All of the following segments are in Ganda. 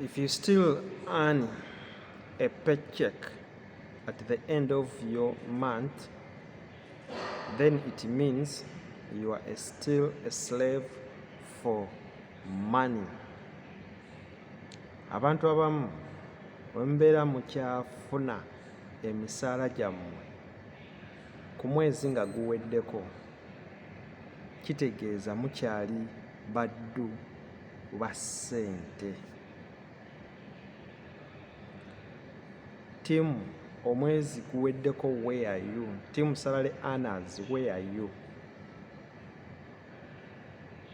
If you still earn a paycheck at the end of your month, then it means you are still a slave for money. Abantu abamu bwe mubeera mukyafuna emisaala gyammwe ku mwezi nga guweddeko, kitegeeza mukyali baddu ba ssente. Team omwezi guweddeko where are you? Team salary earners where are you?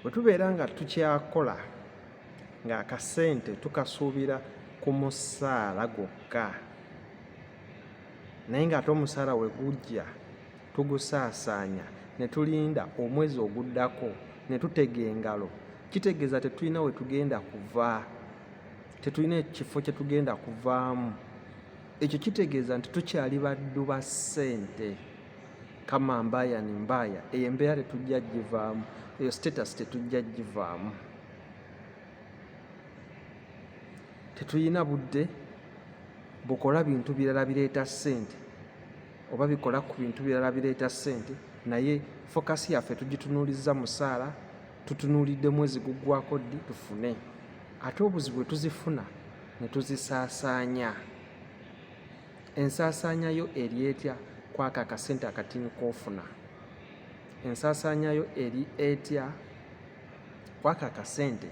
Bwe tubeera nga tukyakola ng'akasente tukasuubira ku musaala gwokka naye ng'ate omusaala we gujja tugusaasaanya ne tulinda omwezi oguddako ne tutega engalo, kitegeeza tetulina we tugenda kuva, tetulina kifo kye tugenda kuvaamu. Ekyo kitegeeza nti tukyali baddu ba ssente. Kama mbaya ni mbaya, eyo embeera tetujja givaamu, eyo status tetujja givaamu. Tetulina budde bukola bintu birala bireeta ssente oba bikola ku bintu birala bireeta ssente, naye focus yaffe tugitunuulizza musaala, tutunuulidde mwezi guggwako ddi tufune. Ate obuzibu bwe tuzifuna ne tuzisaasaanya. Ensaasaanya yo eri etya ku ako akasente akatini k'ofuna? Ensaasaanya yo eri etya ku ako akasente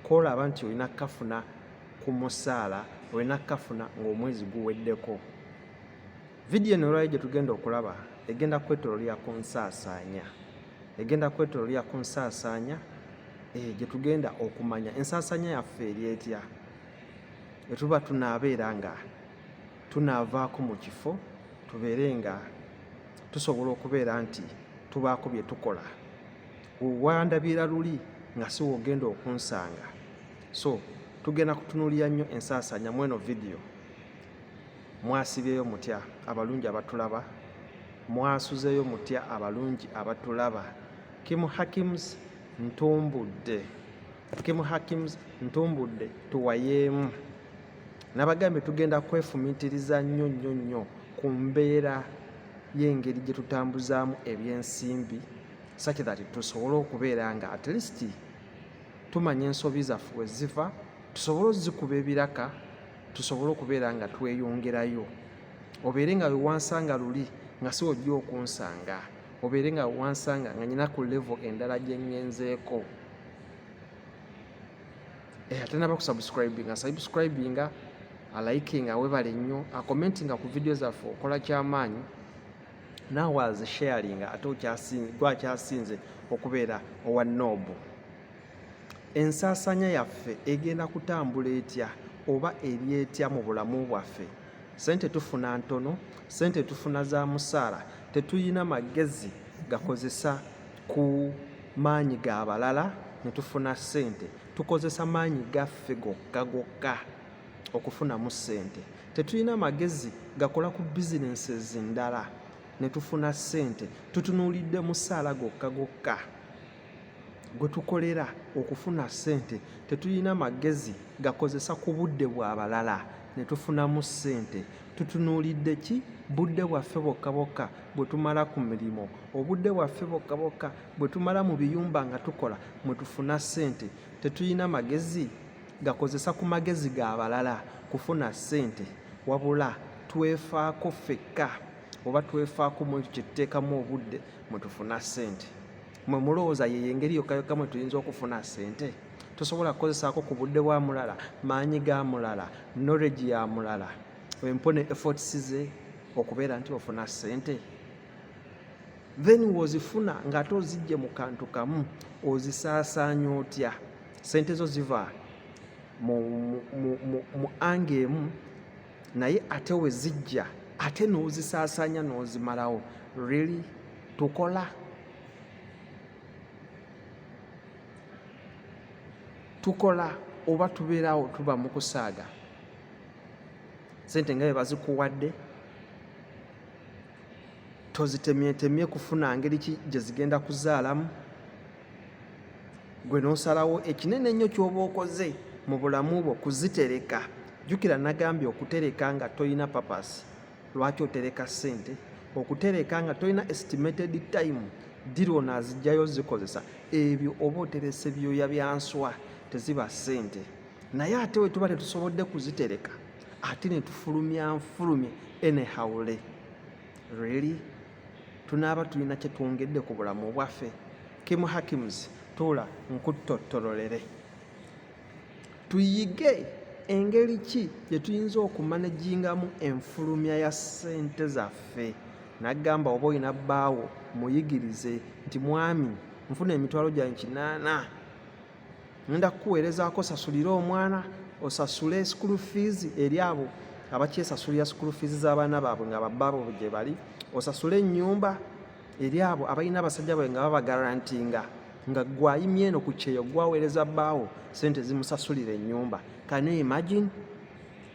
k'olaba nti olina kukafuna ku musaala, olina kukafuna ng'omwezi guweddeko? Vidiyo eno olwaleero gye tugenda okulaba egenda kwetoololera ku nsaasaanya, egenda kwetoololera ku nsaasaanya eh, gye tugenda okumanya ensaasaanya yaffe eri etya bwe tuba tunaabeera nga tunaavaako mu kifo tubeere nga tusobola okubeera nti tubaako bye tukola. Wandabira luli nga si w'ogenda okunsanga. So tugenda kutunuulira nnyo ensaasaanya mu eno vidiyo. Mwasibyeyo mutya abalungi abatulaba? Mwasuzeeyo mutya abalungi abatulaba? Kim Hakims ntumbudde. Kim Hakims ntumbudde tuwayeemu. Nabagambye tugenda kwefumitiriza nnyo nnyo nnyo ku mbeera y'engeri gye tutambuzaamu ebyensimbi such that tusobole okubeera nga at least tumanya ensobi zaffe we ziva tusobole ozikuba ebiraka tusobole okubeera nga tweyongerayo. Obeere nga wewansanga luli nga si wojja okunsanga, obeere nga wewansanga nga nyina ku level endala gye ŋŋenzeeko. Eh, atanaba kusubscribinga subscribinga, alikinga, webale nnyo, akomentinga ku video zaffe, okola kyamaanyi naawe azisharinga, ate gwakyasinze okubeera owa noobu. Ensaasaanya yaffe egenda kutambula etya oba eri etya mu bulamu bwaffe? Ssente tufuna ntono, ssente tufuna za musaala, tetulina magezi gakozesa ku maanyi ga balala ne tufuna ssente. Tukozesa maanyi gaffe gokka gokka okufunamu ssente. Tetulina magezi gakola ku businesses ndala ne tufuna ssente. Tutunuulidde musaala gokka gokka gwe tukolera okufuna ssente. Tetulina magezi gakozesa ku budde bwa balala ne tufunamu ssente. Tutunuulidde ki? Budde bwaffe bwokka bwokka bwe tumala ku mirimu, obudde bwaffe bwokka bwokka bwe tumala mu biyumba nga tukola mwe tufuna ssente. Tetulina magezi gakozesa ku magezi ga balala kufuna ssente, wabula twefaako ffekka oba twefaako mu ekyo kye tuteekamu obudde mwe tufuna ssente. Mwe mulowooza yeyo engeri yokka yokka mwe tuyinza okufuna ssente? Tosobola kukozesaako ku budde bwa mulala, maanyi ga mulala, knowledge ya mulala, empone efforts ze okubeera nti ofuna ssente? Then w'ozifuna ng'ate oziggye mu kantu kamu, ozisaasaanya otya? Ssente zo ziva mu ange emu naye ate we zijja ate n'ozisaasaanya n'ozimalawo. Really? Tukola? Tukola oba tubeerawo tuba mu kusaaga sente nga bwe bazikuwadde tozitemyetemye kufuna ngeri ki gye zigenda kuzaalamu, gwe n'osalawo ekinene ennyo ky'oba okoze mu bulamu bwo kuzitereka. Jjukira nagambye okutereka nga toyina purpose lwaki otereka ssente, okutereka nga tolina estimated time ddi lw'onaazijjayo zikozesa, ebyo oba oterese byoya bya nswa, teziba ssente. Naye ate bwe tuba tetusobodde kuzitereka ate ne tufulumya nfulumye anyhowly, really tunaaba tulina kye twongedde ku bulamu bwaffe? Kim Hakims, tuula nkuttottololere. Tuyige engeri ki gye tuyinza okumanagingamu enfulumya ya ssente zaffe. Nagamba oba olina bbaawo muyigirize nti mwami nfuna emitwalo gyange 800, ngenda kukuweerezaako osasulire omwana, osasule school fees eri abo abakyesasulira school fees z'abaana baabwe nga babbaabwe gye bali, osasule ennyumba eri abo abalina abasajja baabwe nga babagarantinga nga gwe ayimye eno ku kyeyo gwaweereza bbaawo ssente zimusasulira ennyumba. Can you imagine?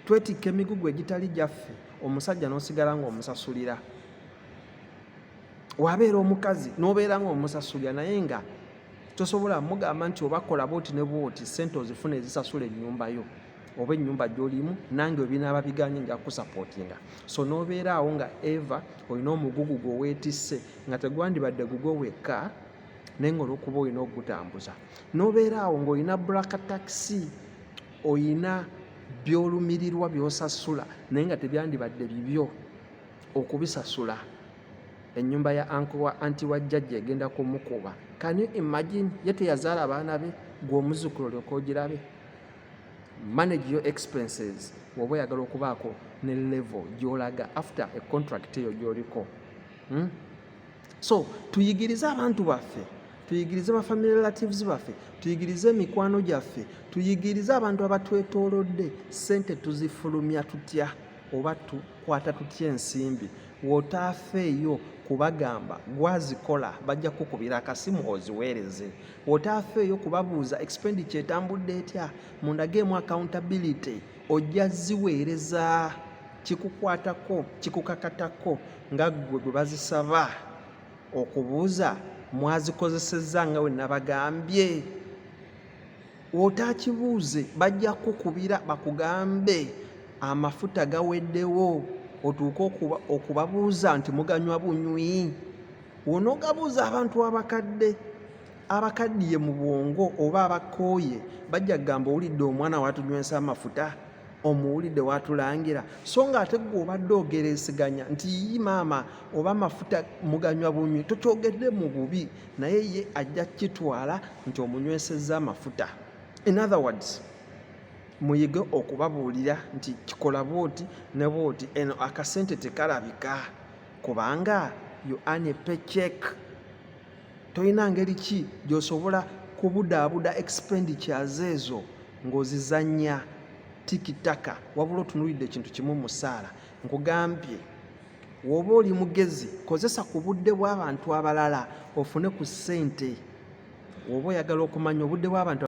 Twetikka emigugu egitali gyaffe, omusajja n'osigala ng'omusasulira. Wabeera omukazi n'obeera ng'omusasulira naye nga tosobola mugamba nti oba kola bwoti ne bwoti ssente ozifuna ezisasula ennyumba yo oba ennyumba gy'olimu, nange bwe binaaba biganye nja kukusapootinga. So n'obeera awo nga Eva olina omugugu gwe weetisse nga tegwandibadde gugwo wekka naye ng'olw'okuba olina okugutambuza. N'obeera awo ng'olina black taxi, olina by'olumirirwa by'osasula naye nga tebyandibadde bibyo okubisasula. Ennyumba ya uncle wa anti wa jjajja egenda kumukuba. Can you imagine? Ye teyazaala baana be, gwe omuzzukulu olyoke ogirabe. Manage your expenses bw'oba oyagala okubaako ne level gy'olaga after a contract eyo gy'oliko. So tuyigirize abantu baffe, tuyigirize ba family relatives baffe, tuyigirize emikwano gyaffe, tuyigirize abantu abatwetoolodde ssente tuzifulumya tutya oba tukwata tutya ensimbi. W'otaafeeyo kubagamba gwazikola bajja kukukubira akasimu oziweereze. W'otaafeeyo kubabuuza expenditure etambudde etya, mundageemu accountability, ojja ziweereza. Kikukwatako, kikukakatako nga ggwe gwe bazisaba okubuuza mwazikozesezza nga bwe nabagambye. W'otaakibuuze bajja kukukubira bakugambe amafuta gaweddewo otuuke okubabuuza nti muganywa bunywi. W'onoogabuuza abantu abakadde abakaddiye mu bwongo oba abakooye bajja kugamba owulidde omwana watunywesa amafuta, omuwulidde watulangira, so ng'ate ggwe obadde ogereeseganya nti yii maama oba amafuta muganywa bunywi, tokyogedde mu bubi naye ye ajja kukitwala nti omunywesezza amafuta. In other words, muyige okubabuulira nti kikola bw'oti ne bw'oti, eno akasente tekalabika kubanga you earn a paycheck. Tolina ngeri ki gy'osobola kubudaabuda expenditures ezo ng'ozizannya tikitaka, wabula otunuulidde ekintu kimu musaala. Nkugambye w'oba oli mugezi kozesa ku budde bw'abantu abalala ofune ku ssente. W'oba oyagala okumanya obudde bw'abantu